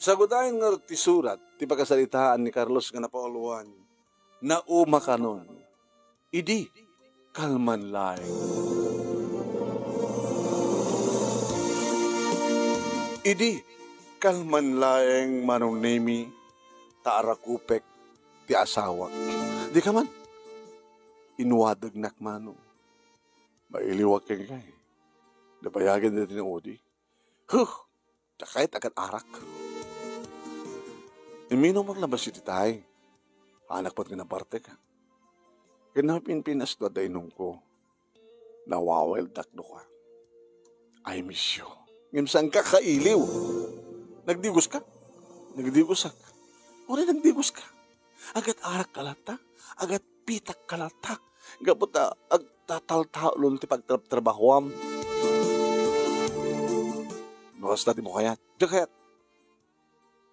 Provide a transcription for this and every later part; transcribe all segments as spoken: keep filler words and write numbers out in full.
Sagudayen ngarud ti surat ti pakasaritaan ni Carlos nga napauluan, naumakanon. Idi kalman laeng. Idi kalman laeng, Manong Nemi, ta arakupek ti asawak. Di ka man, inwadegnak, Manong. Mailiwak kenka, eh. Nabayagen dayta ni Odi. Huh! Diak kayat agat-arak. Imminum laeng labat iti tay. Anak met nga nabartek. Ket napinpinas to adda inumko. Nawaweldak no ka. I miss you. Ngem saanka kailiw. Nagdigoska? Nagdigosak. Uray nagdigoska. Agat-arak ka latta? Agat-pitak ka latta? Gapu ta agtataltalon ti pagtrabtrabahuam. No kasta, dimo kayat. Diak kayat.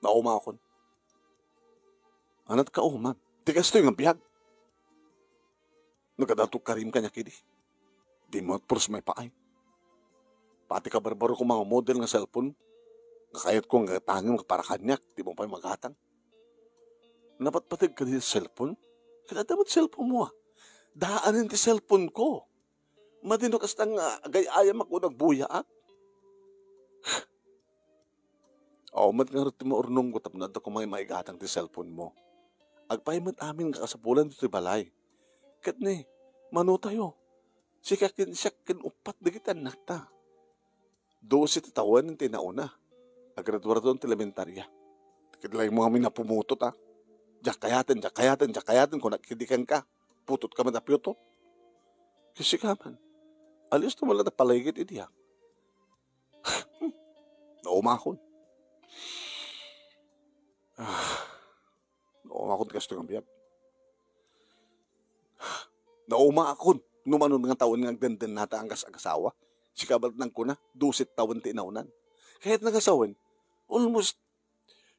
Naumakon. Anat ka, umam. Ti kastoy nga biag. No kadato karim kaniak idi. Dimo puros maipaay. Pati kabarbaro ko nga model nga cellphone, nga kayatko nga tangim nga para kaniak, dimo pay magatang. Napatpateg ka di cellphone? Ket adda met cellphone mo, ah. Daanen ti cellphone ko. Madi no kasta nga agay-ayam a kun agbuyaak. Aw met ngarud ti maurnongko tapno adda koma maigatang ti cellphone mo. Agpaay met amin nga kasapulan ditoy balay. Ket ni, manotayo. Sika ken siak ken uppat dagiti annakta. Dose ti tawen ti nauna. Agraduaradon ti elementaria. Ket laeng mo amin a pumutot, a. Diak kayaten, diak kayaten, diak kayaten, kunak idi kenka. Putot ka met a putot. Ket sika man. Alias to man la ta palagip idi, a. Naumakon. Ah, naumakon ti kastoy nga biag. Naumakon no mano nga tawen nga agdendennata a kas agasawa. Sika met nagkuna, dose tawen ti inaunan. Kayat nga agasawen, almost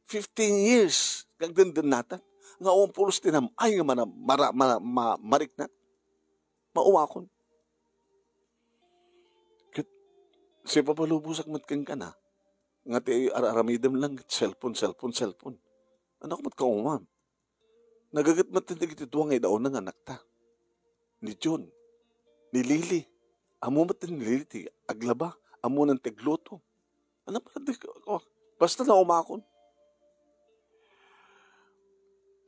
fifteen years nga agdendennata. Nga awan pulos ti nam-ay nga mana-, mara-, ma-, ma-, marikna. Maumakon. Ket sipapalubosak met kenka na, nga ti ar-aramidem lang ket cellphone, cellphone, cellphone. Annak met kaumam. Nagaget met dagiti dua nga idaona nga annakta. Ni Jun, ni Lily. Ammo met ni Lily ti aglaba, ammonan ti agluto. Ano pa di ko, basta naumakon.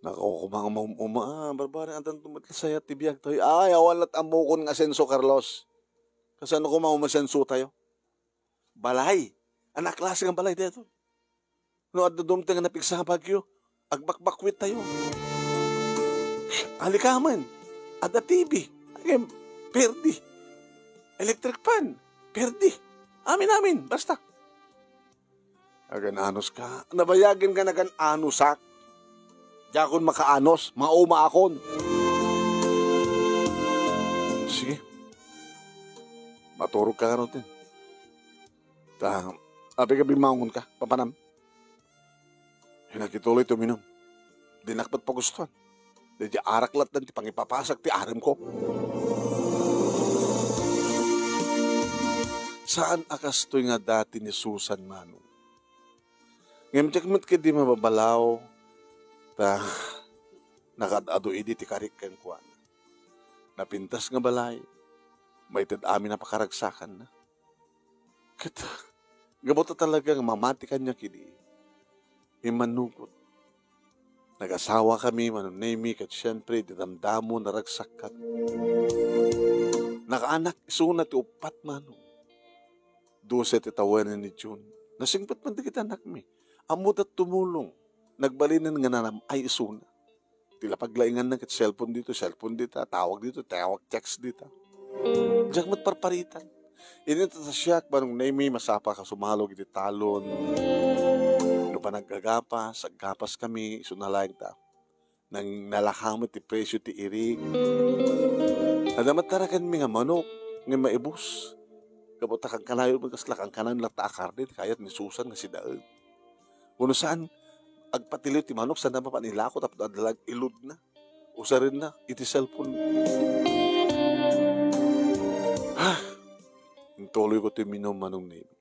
Nakaw, koma nga maum-uma, ah, barbari, addan to met sayat ti biag tayo. Ay, awan lat ammokon nga asenso, Carlos. Kasano koma umasenso tayo? Balay. Annak klase nga balay dito? No adda dumteng nga napigsa a bagyo, agbakbakwit tayo. Alikamen, adda T V, agem, perdi. Electric fan, perdi. Amin, amin, basta. Agan-anos ka. Nabayagen ka nagan-anosak. Diakon makaanos, maumaakon. Sige. Maturog ka kanutin. Ta, abi ka bimangon ka, papanam. Hinagituloy tuminum. Dinak met pagustuhan. Daydi arak lattan ti pangipapasak ti arem ko. Saan a kastoy nga dati ni Susan, Manong. Ngem diak met ketdi mababalaw, ta nakaad-adu idi ti karik kenkuana. Napintas nga balay, maited amin a pakaragsakanna. Ket, gapu ta talaga nga mamati kaniak idi, immanugot. Nagasawa kami, Manong Nemi, ket siempre, di damdamo, naragsak kat. Nakaanak isuna ti uppat, Manong. Dose ti tawen ni June. Nasingpet man dagiti anakmi. Ammoda tumulong. Nagbalinen nga nanam-ay isuna. Ti lapaglainganna ket cellphone dito, cellphone dita, tawag dito, tawag text dita. Diak met parparitan. Inita ta siak, Manong Nemi, masapul a sumalog iti talon. No panaggagapas, aggapas kami, isuna laeng ta. Nang nalaka met ti presyo ti irik. Adda met tarakenmi nga manok, nga maibus. Gapu ta kankanayon met kasla kankanan latta a karne, ti kayat ni Susan nga sidaen. Wenno saan, agpatiliw ti manok, saan na mapan ilako, tapno adda la iludna. Usarenna iti cellphone. Ah, intuloyko ti uminum, Manong Nemi.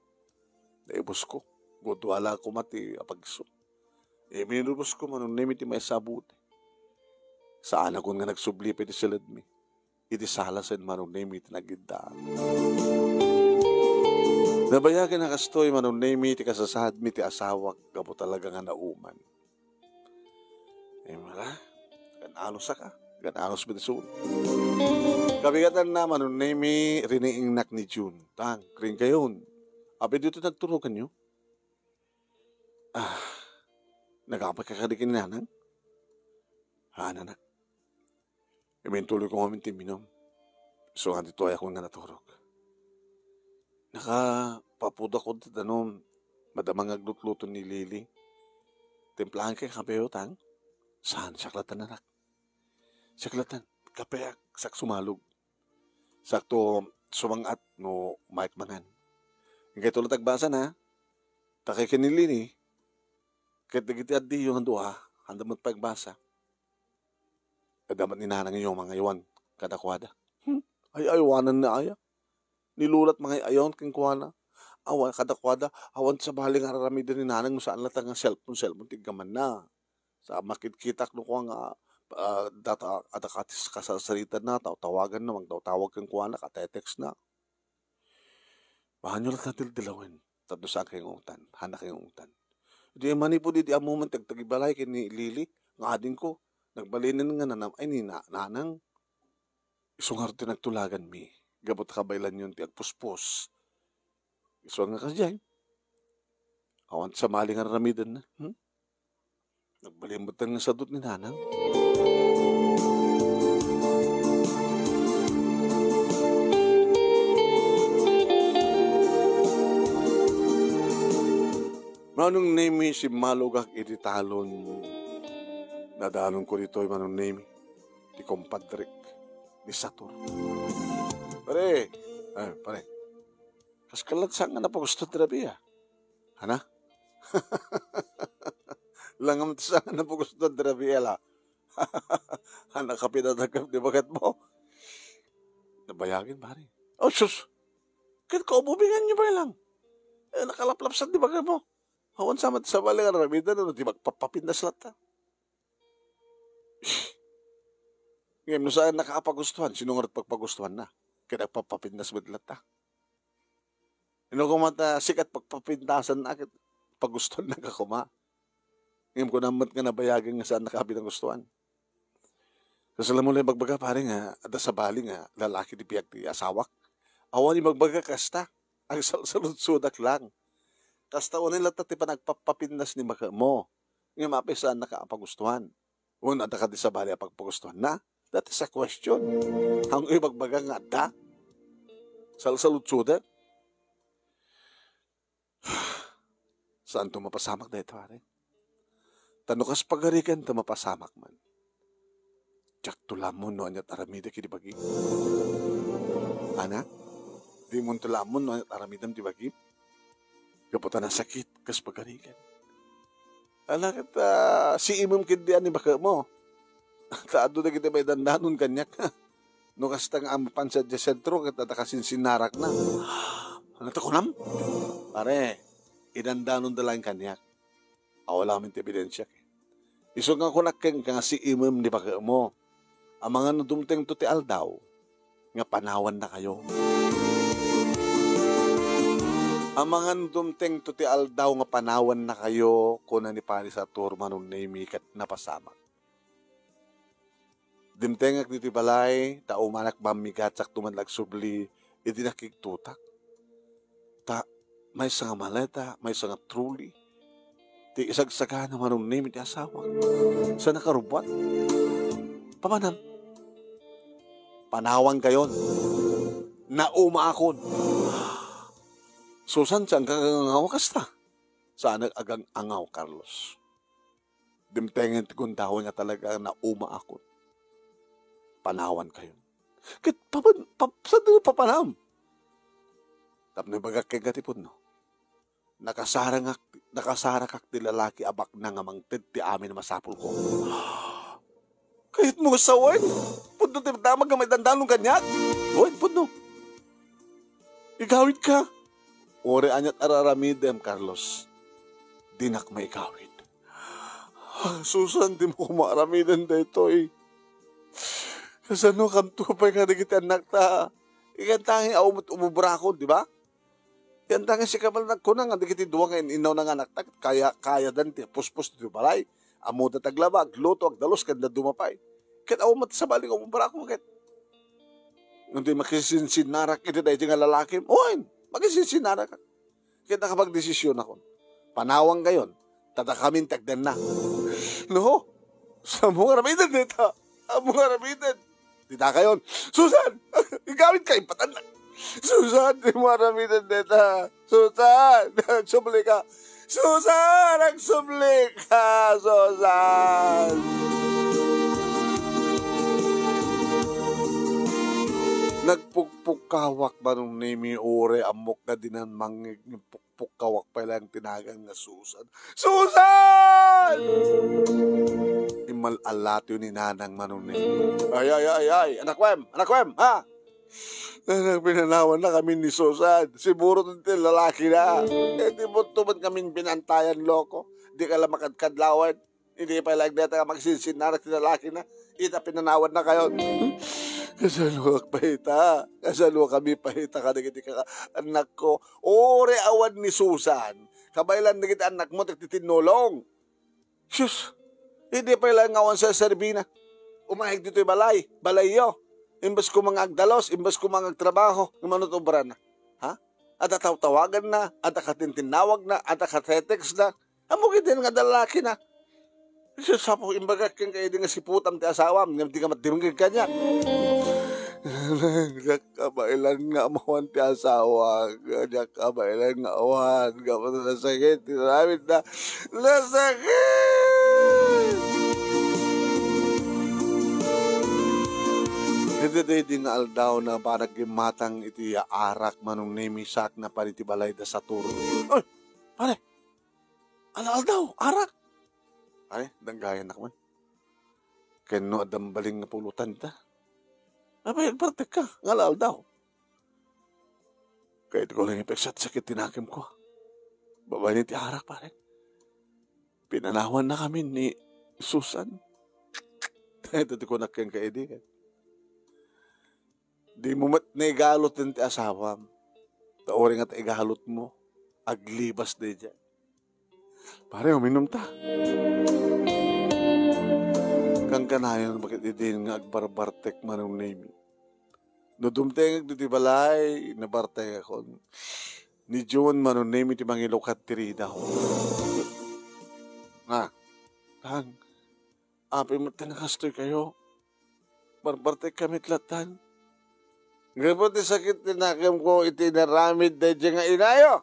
Naibusko. Gudua la koma ti apagsu. Iminubos ko, Manong Nemi, ti maysa a bote. Saanakon nga nagsubli pay ti siledmi. Iti sala sen Manong Nemi ti nagiddaak. Nabayagen a kastoy, Manong Nemi, ti kasasaadmi ti asawak gapu talaga nga nauman. Ay, mara, gan-anos ka, gan-anos mi ti suot. Kabigatanna, Manong Nemi, riniingnak ni June. Tang, kring kayon. Apay dito nagturoganyo? Ah, nagapay ka kadi ken ni Nanang? Haan, anak. Imintuloy ko ngamin ti minum. Isu nga ditoy ako nga naturog. Nakapapudak ko ti danum. Madama nga aglutluto ni Lily. Timplahan kay kape, utang? Saan, saklatan, anak. Saklatan, kape, ak, sak sumalog. Sakto, sumang-at no maikmangan. Inkay tulad agbasa na, takay ken ni Lily, ket dagiti addiyo nga dua, handa met pay agbasa. Adda met ni nanangyo mangaywan kadakuada. Hmm, ay-aywanan na aya. Ni Lola ti mangay-ayawan kenkuana. Awan kadakuada, awan ti sabali nga ar-aramiden ni nanang no saan latta nga cellphone, cellphone ti iggamanna. Sa makitkitak no kua nga, ah, data, adda ka ti kasarsaritanna, tawtawaganna, mangtawtawag kenkuana, ka-text na. Bahanyo latta dildilawen, tapno saan kayo nga ungtan, hana kayo nga ungtan. Di manipud idi ammo man ti agtagibalay ken ni Lily, nga adingko, nagbalinen nga nanam-, ay, ni na-, nanang. Isu ngarud ti nagtulaganmi, gapu ta kabaelanyon ti agpuspos. Isu nga kasdiay, awan ti sabali nga ar-aramidenna, hmm? Nagbalin met nga sadut ni Nanang. Manong Nemi, simmalogak iti talon. Nadanonko ditoy, Manong Nemi, ti kumpadrek ni Sator. Pare, ay, pare, kas ka latta saan nga napagusto ti rabii, a? Hana? Langam ti saan nga napagusto ti rabii, a la. Hana, kapitan, agkap di bagatmo. Nabayagen, pare. Oh, sus! Ket kaububinganyo pay lang. Eh, nakalaplapsat di bagatmo. Awan sa met sabali nga ar-aramiden no di magpapapindas latta. Ngem no saan naka a pagustuhan, sino ngarud pagpagustuhanna? Ket agpapapindas met latta. Inno koma ta sika ti pagpapindasanna ket pagustuhannaka koma. Ngem kunam met nga nabayagen nga saannaka a pinagustuhan. Kasla mo la ibagbaga, pare, nga adda sabali nga lalaki ti biag ti asawak. Awan ibagbaga kasta. Agsalsaludsodak lang. Kasta unay latta ti panagpapapindas ni bagatmo. Ngem apay saannaka a pagustuhan? Wen, adda kadi sabali a pagpagustuhanna? That is a question. Haanko ibagbaga nga adda. Salsaludsodak. Saanto mapasamak dayta, pare. Ta no kas pagarigan ta mapasamak man, diakto la ammon no aniat aramidek idi bagim. Anak, dimonto la ammon no aniat aramidem ti bagim. Gapu ta nasakit kas pagarigan. Ala ket, ah, siimem ketdi a ni bagatmo. Ta adu dagiti maidandanon kaniak. No kasta nga ammo pan sadiay sentro ket adda kasinsinnarakna. Ania ti kunam? Pare, idandanonda laeng kaniak. Awan la amin ti ebidensiak. Isu nga kunak kenka nga siimem ni bagatmo. Amangan no dumtengto ti aldaw nga panawannakayo. Amangan no dumtengto ti aldaw nga panawannakayo, kuna ni Pari Sator, Manong Nemi, ket napasamak. Dimtengak ditoy balay, ta umanak mammigat sakto man la agsubli iti nakigtotak. Ta maysa nga maleta, maysa nga trolley ti isagsagana, Manong Nemi, ti asawak. Sa nakarubbuat, papanam. Panawankayon. Naumaakon. Susan, saanka nga angaw kasta? Saanak agang-angaw, Carlos. Dimtengen ti gundaway nga talaga naumaakon. Panawankayon. Ket papan-, pap-, saan papanam? Tapno ibagak kenka ti pudno. Nakasarangak, nakasarakak ti lalaki a baknang a mangted ti amin a masapulko. Kayatmo nga sawen? Pudno ti damag nga maidandanon kaniak? Wen, pudno. Igawidka. Uray aniat ar-aramidem, Carlos. Dinak maikawid. Ah, Susan, dimo koma aramiden daytoy. Kasano kanto pay kadagiti annakta? Ikan tangi a umut-, umubrakon, di ba? Ikan tangi si Kamal nagkuna nga dagiti dua nga in-innaw na nga annakta, kaya, kayadan ti puspos ti balay. Ammoda ti aglaba, agluto, agdalus, ken dadduma pay. Ket awan met sabali nga umubrakon ket. Ngem di makisinsinnarak iti daydi nga lalakim. Wen, makisinsinnarak. Ket nakapagdesisionakon. Panawankayon, ta dakamin ti agdanna. No? Sa mo nga aramiden dayta. Sa mo nga aramiden. Dita kayon. Susan! Igawid ka, ipatanna. Susan, di mo aramiden dayta. Susan! Agsubli ka. Susan! Agsubli ka, Susan! Nagpukpukkawak, Manong Nemi, uray ammok nga dinan mangngeg-, pukawak pay laeng ti nagan nga Susan. Susan! Immal-allatiw ni Nanang Manong Nemi. Ay, ay, ay, ay, anak wen, anak wen, ha? Nanang, pinanawan na kami ni Susan. Siguro ti lalaki na. Eh, di mo tuman kami binantayan, loko. Di ka lang makadkadlawan. Idi pay laeng dayta nga magsinsinnarak ti lalaki na, ita pinanawan na kayon. Kasano ak pay ita? Kasano kami pay ita kadagiti ka-, annakko? Uray awan ni Susan, kabaylan dagiti annakmo ti agtitinnulong. Sus, idi pay laeng nga awan serserbina. Umayeg ditoy balay, balayyo. Imbes koma nga agdalos, imbes koma nga agtrabaho, nga manut-obra na. Ha? Adda tawtawagan na, adda katintinnawag na, adda katetext na. Ammok idi nga lalaki na. Isu, sapo, imbagak kenka idi nga siputam ti asawam, ngem di ka met dimngeg kaniak. Diak kabaelan nga awan ti asawa, diak kabaelan nga awan, gapu ta nasakit ti aramid na. Nasakit! Iti daydi nga aldaw na panagimmatang iti arak, Manong Nemi, sakna pay iti balay da Saturno. Ay, pare! Ala-aldaw, arak! Ay, danggayannak man. Ken no adda mabalin nga pulutan ita. Apay, agbartekka, nga ala-aldaw. Kayatko lang ipeksatsakit ti nakemko. Babaen iti arak, pare. Pinanawan na kami ni Susan. Ito ti kunak kenka idi. Dimo met naigalut ti asawam. Ta uray nga ta igalutmo, aglibas daydiay. Pare, uminumta. Kankanayon baket idin nga agbarbartek, Manong Nemi. No dumtengek ditoy balay, nabartekakon. Ni June, Manong Nemi, ti mangilukat ti ridaw. Ah, tang, apay met ti nakastoy kayo? Barbartek kami ti lattan. Gapu ti sakit ti nakemko iti inaramid daydiay nga inayo.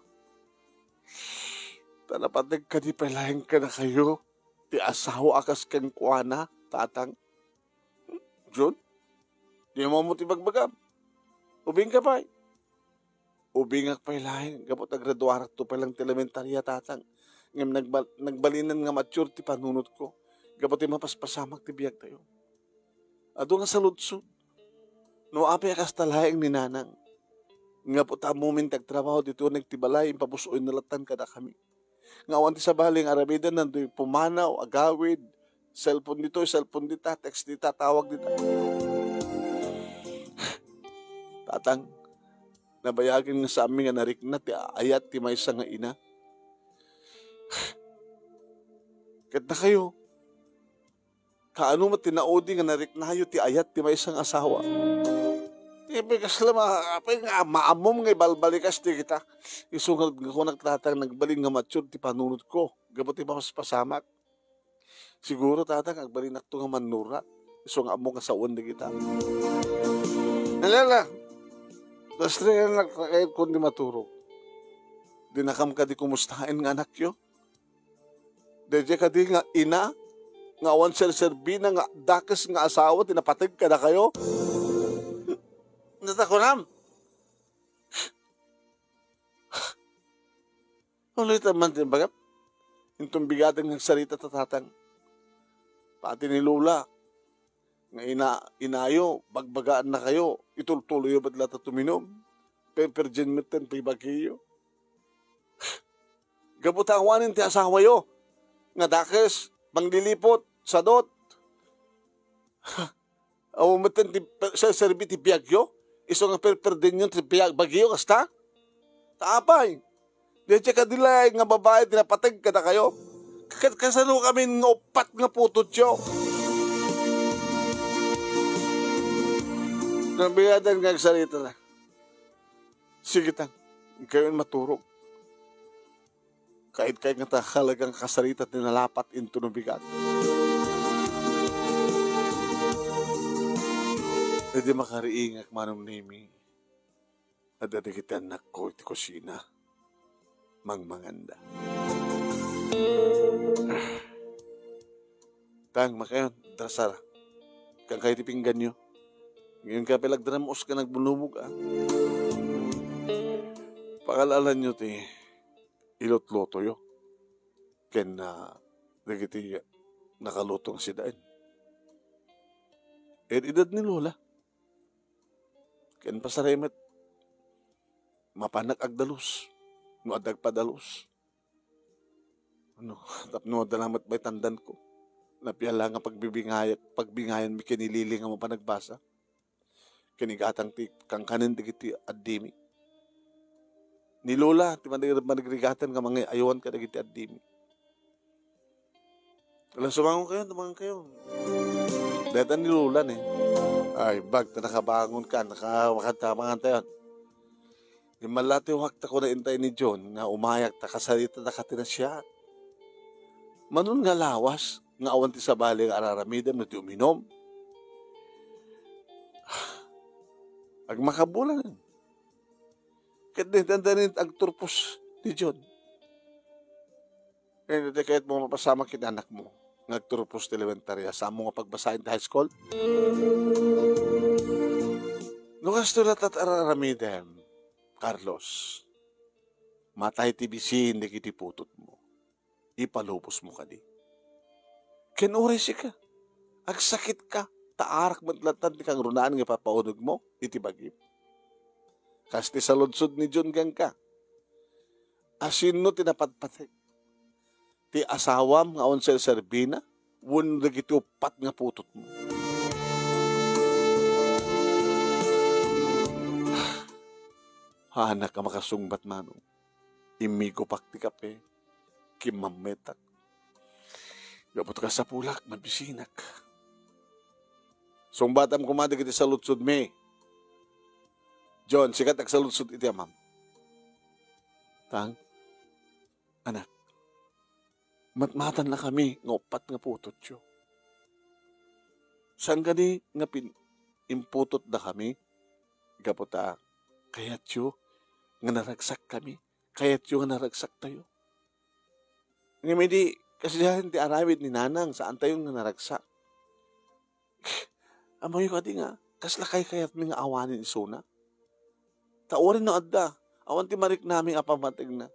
Ta napateg kadi pay laeng kadakayo ti asawa a kas kenkuana, tatang. Jun, di mo ammo ti bagbagam. Ubingka pay. Ubingak pay laeng, gapu ta graduarakto pay lang ti elementaria, tatang. Ngem nagbal-, nagbalinan nga mature ti panunotko, gapu ti mapaspasamak ti biagtayo. Adu nga saludsod. No apay a kasta laeng ni Nanang? Gapu ta ammomin ti agtrabaho ditoy uneg ti balay, impabus-oyna lattan kadakami. Nga awan ti sabali nga aramiden, nantoy pumanaw, agawid, cellphone ditoy, cellphone dita, text dita, tawag dita. Tatang, nabayagen nga saanmi nga narikna ti ayat ti maysa nga ina. Ket dakayo, kaano met ti naudi nga nariknayo ti ayat ti maysa nga asawa? Ti apay kasla ma-, apay nga maammom nga ibalbalikas ti kita? Isu nga kunak, tatang, nagbalin nga mature ti panunotko gapu ti mapaspasamak. Siguro, tatang, agbalinakto nga mannurat. Isu nga ammo nga sawen dagita. Alala, basta nga anak, kayat kundi maturog. Dinakam kadi kumustaen nga anakyo? Daydiay kadi nga ina, nga awan serserbina nga dakes nga asawa ti napateg kadakayo? Natakunam. Ulitan man ti bagam. Inton bigaten nga agsarita ta, tatang. Pati ni Lola, nga ina-, inayo, bagbagaannakayo, itultuloyo met la ta tuminom. Pepergin met ti pagibagiyo. Gapu ta awanen ti asawayo nga dakes, mangliliput, sadut. Awan metten ti pe-, serserbi ti biagyo? Isu nga perperdenyon ti biag-, bagyo kasta? Ta apay? Diay kadi laeng nga babai ti napateg kadakayo? Ket kasano kamin nga uppat nga putotyo? Nabiadan nga agsarita na. Sige tan, kayon maturog. Kaitkay nga ta talagang kasarita ti nalapat intono bigat. Idi makariingak, Manong Nemi, adda dagiti annakko iti kusina. Mangmanganda. Tang, makayon, drasara. Kankay ti pingganyo. Ngayon ka pala agdramus ka nagbunubog, ah. Pakalalanyo ti ilutlutoyo. Ken, ah, dagiti nakaluto nga sidaen. Ed-edad ni Lola. Ken pasarem met, mapanak agdalus. No adda agpadalus. Ano, tapno adda lamet bay tandanko. Napiala nga pagbibingayak, pagbingayan mi ken ni Lili nga mapanagbasa. Ken igatang ti kankanen dagiti addimi. Ni Lola, ti manig-, manigrigatan nga mangay-aywan kadagiti addimi. Ala, sumango kayo, tumangan kayo. Deta ni Lola ni. Ay, bag, ta nakabangon ka, naka-, makatabangan tayo. Immallatiwak ta kuna intay ni John nga umayak ta kasarita ta katinasiak. Manon nga lawas nga awan ti sabali nga araramidem no ti uminom. Agmakabulan. Ket di tanda ni agturpos ni John. Ken iti kayat mo mapasamak iti anak mo nga agturpos ti elementarya, saan mo nga pagbasaen ti high school? No kastoy latta ti araramidem, Carlos, matay ti bisin dagiti putotmo. Ipalubos mo kadi. Ken uray sika, agsakit ka, ta arak met latta ti kangrunaan nga ipapauneg mo iti bagim. Kas ti saludsod ni John kenka, asinno ti napatpateg? Ti asawam nga awan serserbina wenno dagiti uppat nga putotmo? Haanak a makasungbat, Manong. Immigupak ti kape. Kimmammetak. Gapu ta kasapulak, mabisinak. Sungbatam koma dagiti saludsodmi. John, sika ti agsaludsod iti amam. Tang, anak, matmatannakami nga uppat nga putotyo. Saan kadi nga pin-, imputotdakami? Gapu ta kayatyo nga naragsakkami. Kayatyo nga naragsaktayo. Ngem idi kasidian ti aramid ni Nanang, saantayo nga naragsak. Ammoyo kadi nga, kasla kaykayatmi nga awanen isuna? Ta uray no adda, awan ti mariknami a pammategna.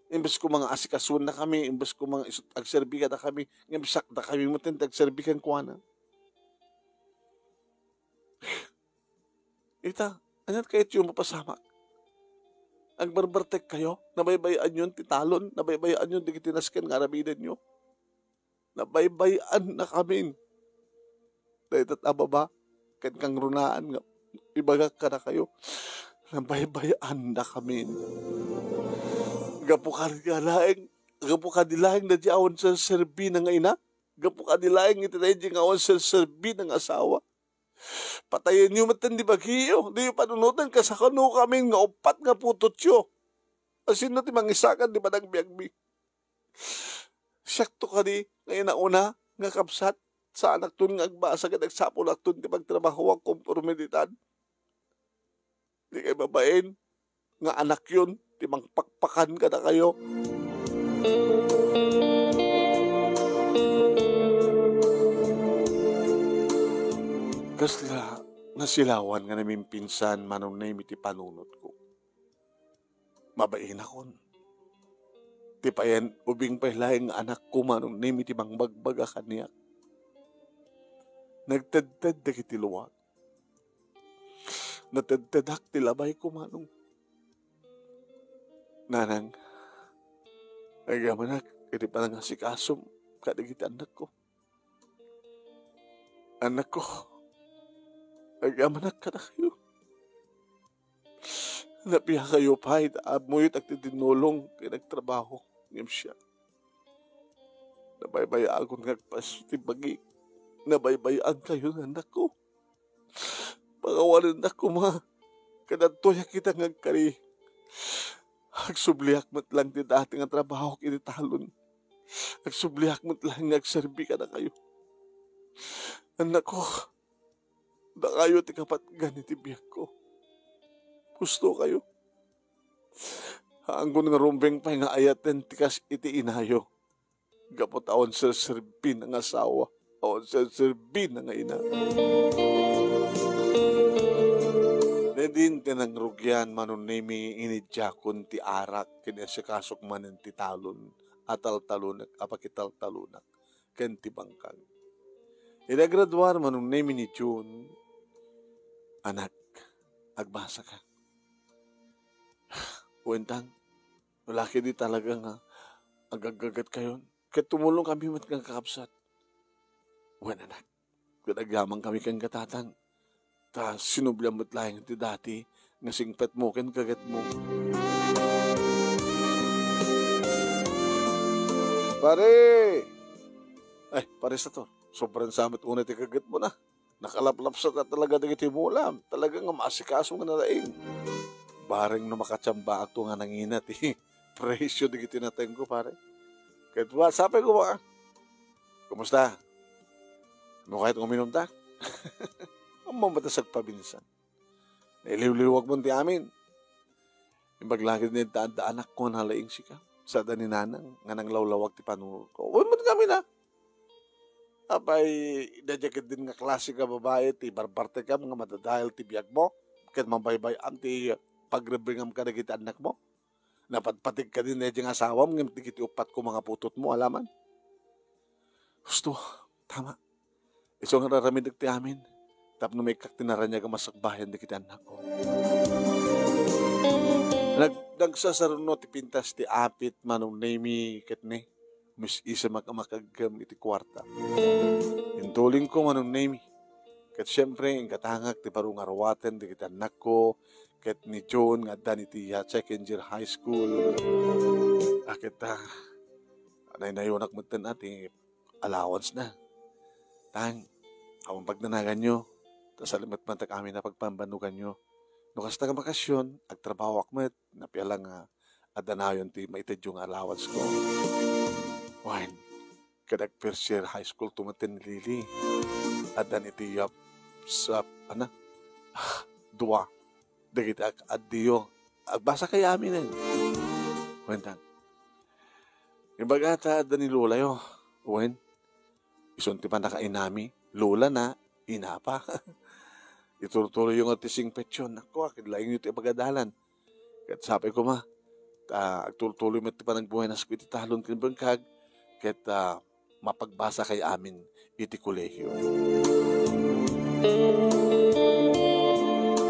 Imbes koma nga asikasuennakami, imbes koma nga isu-, agserbi kadakami, ngem sakdakami met ti agserbi kenkuana. Ita, aniat kayatyo mapasamak? Agbarbartekkayo? Nabaybay-anyon ti talon? Nabaybay-anyon dagiti nasken nga aramidenyo? Nabaybay-annakamin. Dayta a baba ken kangrunaan nga ibagak kadakayo, nabaybay-annakamin. Gapu kadi laeng, gapu kadi laeng daydi awan serserbina nga ina? Gapu kadi laeng iti daydi nga awan serserbina nga asawa? Patayenyo metten ti bagiyo. Diyo panunoten kasano kamin nga uppat nga putotyo. Asinno ti mangisakad ti panagbiagmi? Siakto kadi nga inauna nga kabsat, saanakton nga agbasa ket agsapulakton ti pagtrabahoak konforme ditan. Di kay babaen nga anakyon ti mangpakpakan kadakayo. Kasla nasilawan nga namimpinsan, Manong Nemi, ti panunotko. Mabainakon. Ti payen ubing pay laeng nga anakko, Manong Nemi, ti mangbagbaga kaniak. Nagtedted dagiti luak. Natedtedak ti labayko, Manong. Nanang, Agyamanak iti panangasikasom kadagiti annakko. Annakko, agyamanak kadakayo. Napiakayo pay ta ammoyo ti agtitinnulong ken agtrabaho, ngem siak, nabaybay-agon nga agpasto ti bagik. Nabaybay-ankayo, annakko. Pangawalennak koma, kadagitoy a kita nga agkari. Agsubliak met laeng ti dati nga trabahok iti talon. Agsubliak met laeng nga agserbi kadakayo. Annakko, dakayo ti kapatgan iti biagko. Gustokayo. Haanko nga rumbeng pay nga ayaten ti kas iti inayo. Gapu ta awan serserbina nga asawa, awan serserbina nga ina. Nadin ti nangrugian, Manong Nemi, inidiakon ti arak ken inikasok manen ti talon a taltalonek a pakitaltalonak ken ti bangkag. Idi agraduar, Manong Nemi, ni June, anak, agbasaka. Wen, Tang, no la ketdi talaga nga agaggagatkayon, ket tumulongkami met nga kakabsat. Wen, anak, ket agyamankami kenka, Tatang, ta sinubliam met laeng ti dati nga singpetmo ken kagetmo. Pare! Ay, pare Sator, sobran sa met unay ti kagetmo na. Nakalaplapsat a talaga dagiti mulam. Talaga nga maasikaso nga nalaing. Bareng no makatsambaakto nga nangina ti presyo dagiti natengko, pare. Ket wa, sapay ko ba? Kumusta? No kayat uminom ta? Ammom met a sagpabinsan. Nailiwliwagmon ti amin. Imbag la ketdi ta adda anakko nga nalaing sika. Sada ni Nanang nga nanglawlawag ti panunotko. Wen met ngamin a. Apay, daydiay ketdin nga klase nga babai ti barbartekam nga madadael ti biagmo, ket mabaybay-am ti pagrebbengam kadagiti annakmo? Napatpatig ketdin daydiay nga asawam ngem dagiti uppat koma nga putotmo a laman? Husto, tama. Isu nga ar-aramidek ti amin tapno maikkak ti naraniag a masakbayan dagiti annakko. Nag-, nagsasaruno ti pintas ti apit, Manong Nemi, ket ni, mis-isemak a makagem iti kuarta. Intulingko, Manong Nemi. Ket siempre, inkatangak ti baro nga ruaten dagiti annakko, ket ni June nga addan iti, ah, second year high school. A, ket, ah, naynayonak metten, ah, ti allowance na. Tang, awan pagdanaganyo, ta salimetmatek amin a pagpambannoganyo. No kasta nga bakasyon, agtrabahoak met, napia la nga adda nayon ti maitedyo nga allowance ko. Wen, ket ag-first year high school to metten ni Lily. Addan iti yap-, sa, ana, dua dagiti ak-, addiyo. Agbasakay aminen. Wen, Tang. Imbagata adda ni lolayo. Wen, isun ti pannakainami, lola na, ina pa. Iturtuloyyo nga ti singpetyo, nako, a, ket laingyo ti ipagadalan. Ket sapay koma, ta agturtuloy met ti panagbuenasko iti talon ken bengkag, ket, ah, mapagbasakay amin iti kolehio.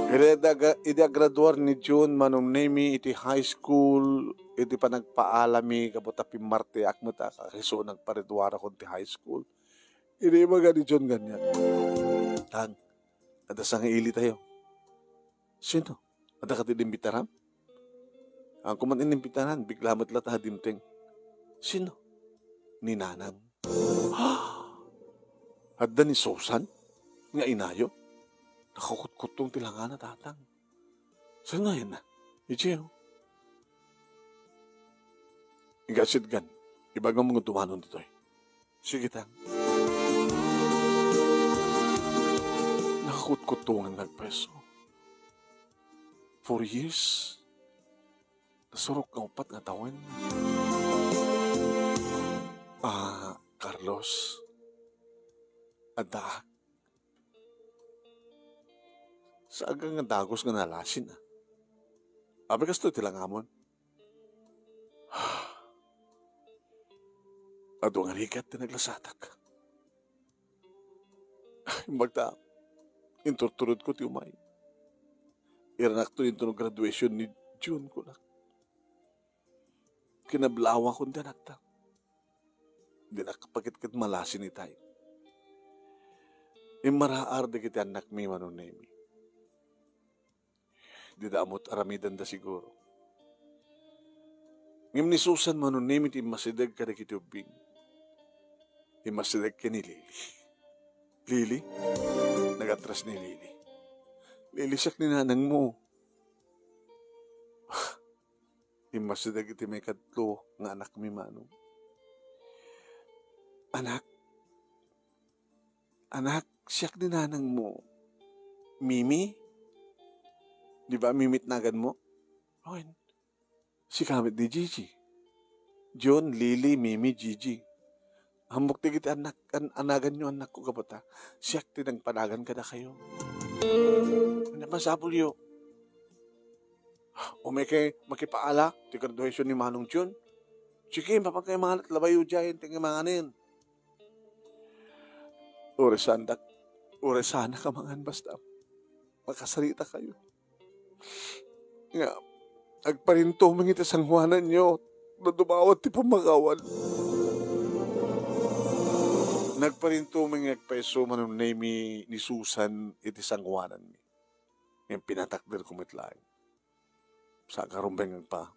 Idi aga-, idi agraduar ni June, Manong Nemi, iti high school, iti panagpaalami, gapu ta pimmarteak met a, isu nagpagraduarakon ti high school. Idi ibaga ni June kaniak, "Tang, adda sangaili tayo." "Sino? Adda kadi inimbitaram?" "Awan ko man inimbitaran, bigla met latta a dimteng." "Sino?" "Ni Nanang." "Adda ni Susan nga inayo?" Nakakutkuttong ti langana, Tatang. "Saan ngayen na?" "Idiay." "Igasitgan, ibagam nga dumanon ditoy." "Sige, Tang." Nakakutkutongan nga agpreso. Four years. Nasurok nga uppat nga tawen. Ah, Carlos, addaak. Saan nga dagus nga nalasin, ah. Apay kastoy ti langamon? Adu nga rigat ti naglasatak. Imbag ta, inturturodko ti umay. Iranakto intono graduation ni June, kunak. Kinablawakon ti anakta. Dinak pakitket malasin itay. Immaraar dagiti annakmi, Manong Nemi. Dida amot aramidenda siguro. Ngem ni Susan, Manong Nemi, ti immasideg kadagiti ubbing. Immasideg ken ni Lily. Lily? Nagatras ni Lily. Lily, siak ni nanangmo. Immasideg iti maikadto nga anakmi, Manong. Anak, anak, siak ni nanangmo. Mimi? Di ba Mimi ti naganmo? Wen, sika met ni Gigi. John, Lily, Mimi, Gigi. Ammok dagiti anak, an-, anaganyo, annakko, gapu ta siak ti nagpanagan kadakayo. Ania masapulyo? Umaykay makipaala ti graduation ni Manong Jun. Sige, mapankay mangan, labayyo diay, intay manganen. Uray saandak, uray saanak a mangan, basta makasarita kayo. Nga, agparintumeng iti sangoananyo, no dumawat ti pammakawan. Nagparintumeng nga agpayso, Manong Nemi, ni Susan iti sangoananmi. Ngem pinatakderko met laeng. Saan ka rumbeng agpa-,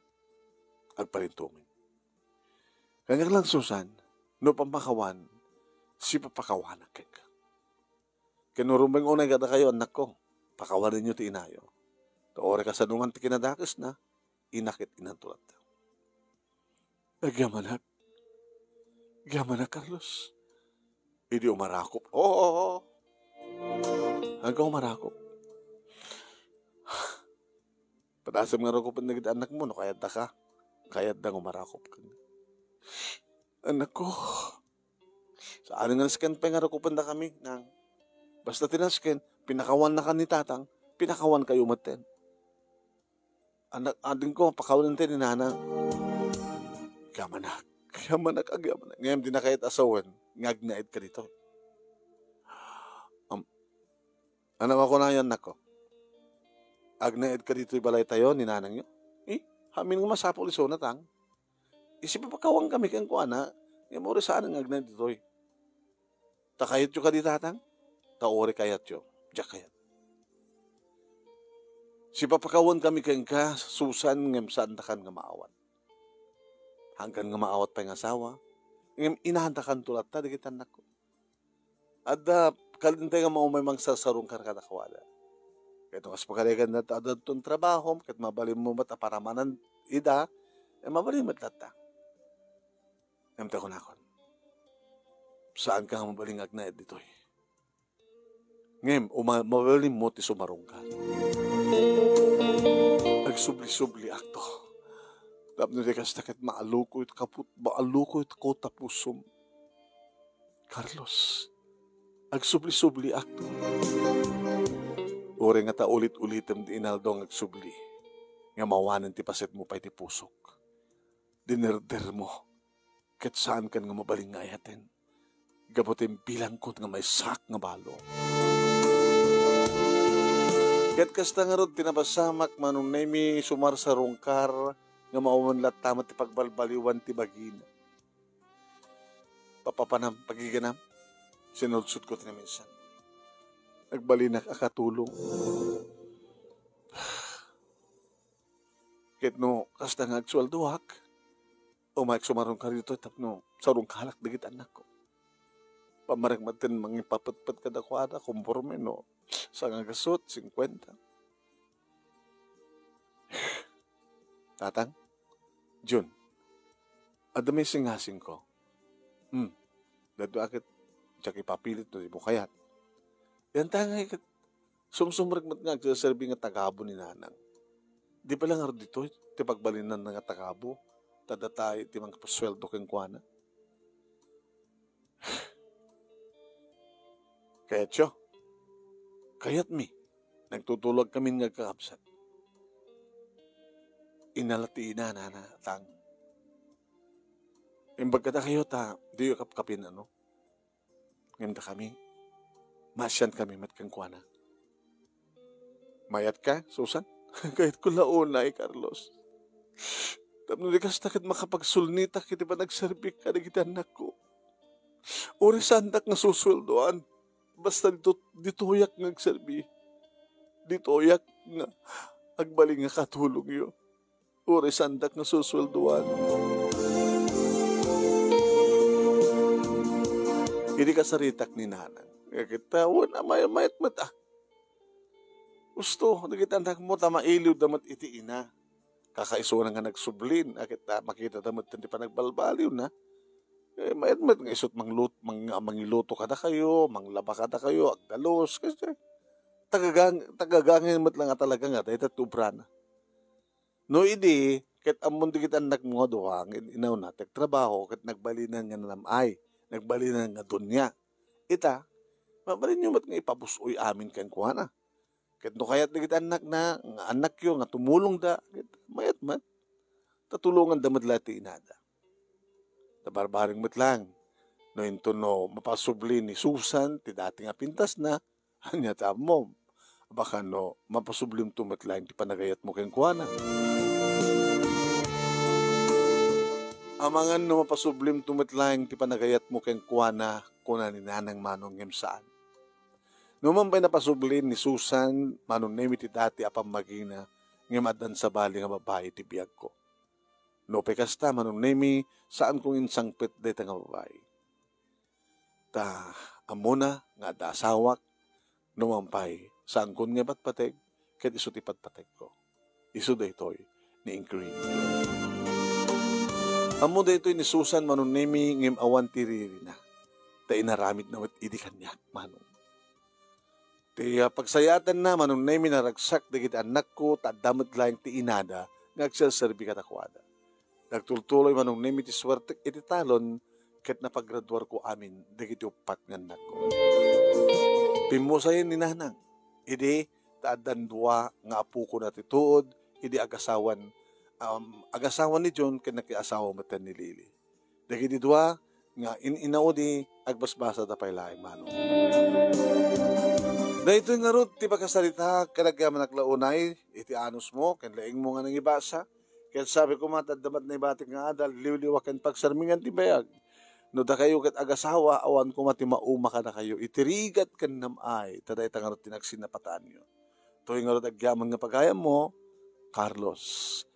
agparintumeng. Kaniak lang, Susan, no pammakawan, sipapakawanak kenka. Ken no rumbeng unay kadakayo, annakko, pakawanenyo ti inayo. Ta uray kasano man ti kinadakesna, ina ket inanto latta. Agyamanak. Agyamanak, Carlos. Idi umarakop. Oo, oo, oo. Agka umarakop. Padasem nga rakupen dagiti annakmo no kayatda ka. Kayatda nga umarakop ken. Annakko. Saan nga nasken pay nga rakupendakami, nang. Basta ti nasken, pinakawannakan ni tatang, pinakawankayo metten. Anak, adingko, pakawanen ti ni nanang. Agyamanak, agyamanak, agyamanak. Ngem dina kayat a sawen nga agnaedka ditoy. Am, ania makunayo, annakko? Agnaedka ditoy balaytayo ni nanangyo? Eh, amin nga masapul isuna, tang. Isipapakawankami kenkuana, ngem uray saan nga agnaed ditoy. Ta kayatyo kadi, tatang? Ta uray kayatyo, diak kayat. Sipapakawankami kenka, Susan, ngem saandakan nga maawat. Haankan nga maawat pay nga asawa, ngem inadakanto latta dagiti annakko. Adda, kalintay nga maumay mangsarsarungkar kadakuada. Ket no kas pagarigan na ta adda ton trabahom, ket mabalinmo met a paramanan ida, e mabalin met latta. Ngem ta kunakon, saanka nga mabalin nga agnaed ditoy. Ngem, uma-, mabalinmo ti sumarungkar. Agsubli-subliakto. Tapno di kasta ket maalukoy kaput-, maalukoyko ta pusom. Carlos, agsubli-subliakto. Uray nga ta ulit-ulitem ti inaldaw nga agsubli, nga mawanen ti pasetmo pay ti pusok. Dinerdermo, ket saankan nga mabalin nga ayaten, gapu ta imbilangkon nga maysaak nga balo. Ket kasta ngarud ti napasamak, Manong Nemi, sumarsarungkar nga mawen latta met ti pagbalbaliwan ti bagina. Papapanam, pagiganam, sinudsodko ti naminsan. Nagbalinak a katulong. Ket no kasta nga agsueldoak, umayek sumarungkar ditoy tapno sarungkarak dagiti annakko. Pammarek met ti mangipapetpet kadakuada, komporme no sanga gasut, singkuenta. Tatang, Jun, adda may singasingko. Hmm, daytoy a ket diak ipapilit no dimo kayat. Yan ta nga ket sumsumrek met nga agserserbi nga tagabo ni nanang. Di pay la ngarud ditoy ti pagbalinanna nga tagabo, ta datayo ti mangpasueldo kenkuana. Kayatyo? Kayatmi. Nagtutulogkamin nga agkakabsat. Inala ti ina, nana, tang. Imbag kadakayo ta diyo kapkapin, ano? Ngem dakami, maasiankami met kenkuana. Mayatka, Susan? Kayatko la unay, Carlos. Tapno di kasta ket makapagsulnitak iti panagserbik kadagiti annakko. Uray saandak nga susueldoan, basta dito, ditoyak nga agserbi. Ditoyak nga agbalin nga katulongyo. Uray saandak nga susueldoan. Idi kasaritak ni nanang, nga kita, wen, mayat-mayat met, ah. Usto, dagiti annakmo ta mailiwda met iti ina. Kakaisuna nga nagsublin, a ket, ah, makitada met ti panagbalbaliwna. Eh, mayat met nga isut' manglut-, mang-, mangiluto kadakayo, manglaba kadakayo, agdalus, kasi tagagang-, tagagangen met lang a talaga nga dayta ti obrana. No idi, ket ammon dagiti annakmo nga dua nga in-inawna ti agtrabaho ket nagbalinan nga nanam-ay, nagbalinan nga dunia. Ita, mabalinyo met nga ipabus-oy amin kenkuana. Ket no kayat dagiti annakna, nga annakyo nga tumulongda, ket mayat met. Ta tulonganda met la ti inada. Nabarbareng met lang. No inton no mapasubli ni Susan ti dati nga pintasna, ania ti ammom? Baka no mapasublimto met laeng ti panagayatmo kenkuana. Amangan no mapasublimto met laeng ti panagayatmo kenkuana, kuna ni Nanang Manong ngem saan. Numan pay napasubli ni Susan, Manong Nemi ti dati a pammagina, ngem addan sabali nga babai ti biagko. No pay kasta, Manong Nemi, saanko nga insangpet dayta nga babai. Ta ammona nga adda asawak, numan pay, saankon nga ipatpateg, ket isu ti patpategko. Isu daytoy ni Ingrid. Ammo daytoy ni Susan, Manong Nemi, ngem awan ti ririna. Ta inaramidna met idi kaniak, Manong. Ti, ah, pagsayaatanna, Manong Nemi, naragsak dagiti annakko, ta adda met laeng ti inada nga agserserbi kadakuada. Nagtultuloy, Manong Nemi, ti suertek iti talon, ket napagraduarko amin dagiti uppat nga annakko. Pimmusayen ni Nanang, idi ta addan dua nga apokona ti tuod, idi agasawan, um, agasawan ni John ken nakiasawa metten ni Lily. Dagiti dua nga in-inaudi, agbasbasada pay laeng, Manong. Daytoy ngarud ti pakasaritak, ket agyamanak la unay iti anusmo ken laingmo nga nangibasa. Ket sabi koma, adda met naibatik nga adal, liwliwa ken pagsarmingan ti biag. No dakayo ket agasawa, awan koma ti mauma kadakayo iti rigat ken nam-ay, ta dayta ngarud ti nagsinnapataanyo. Toy ngarud agyaman nga pagayammo, Carlos.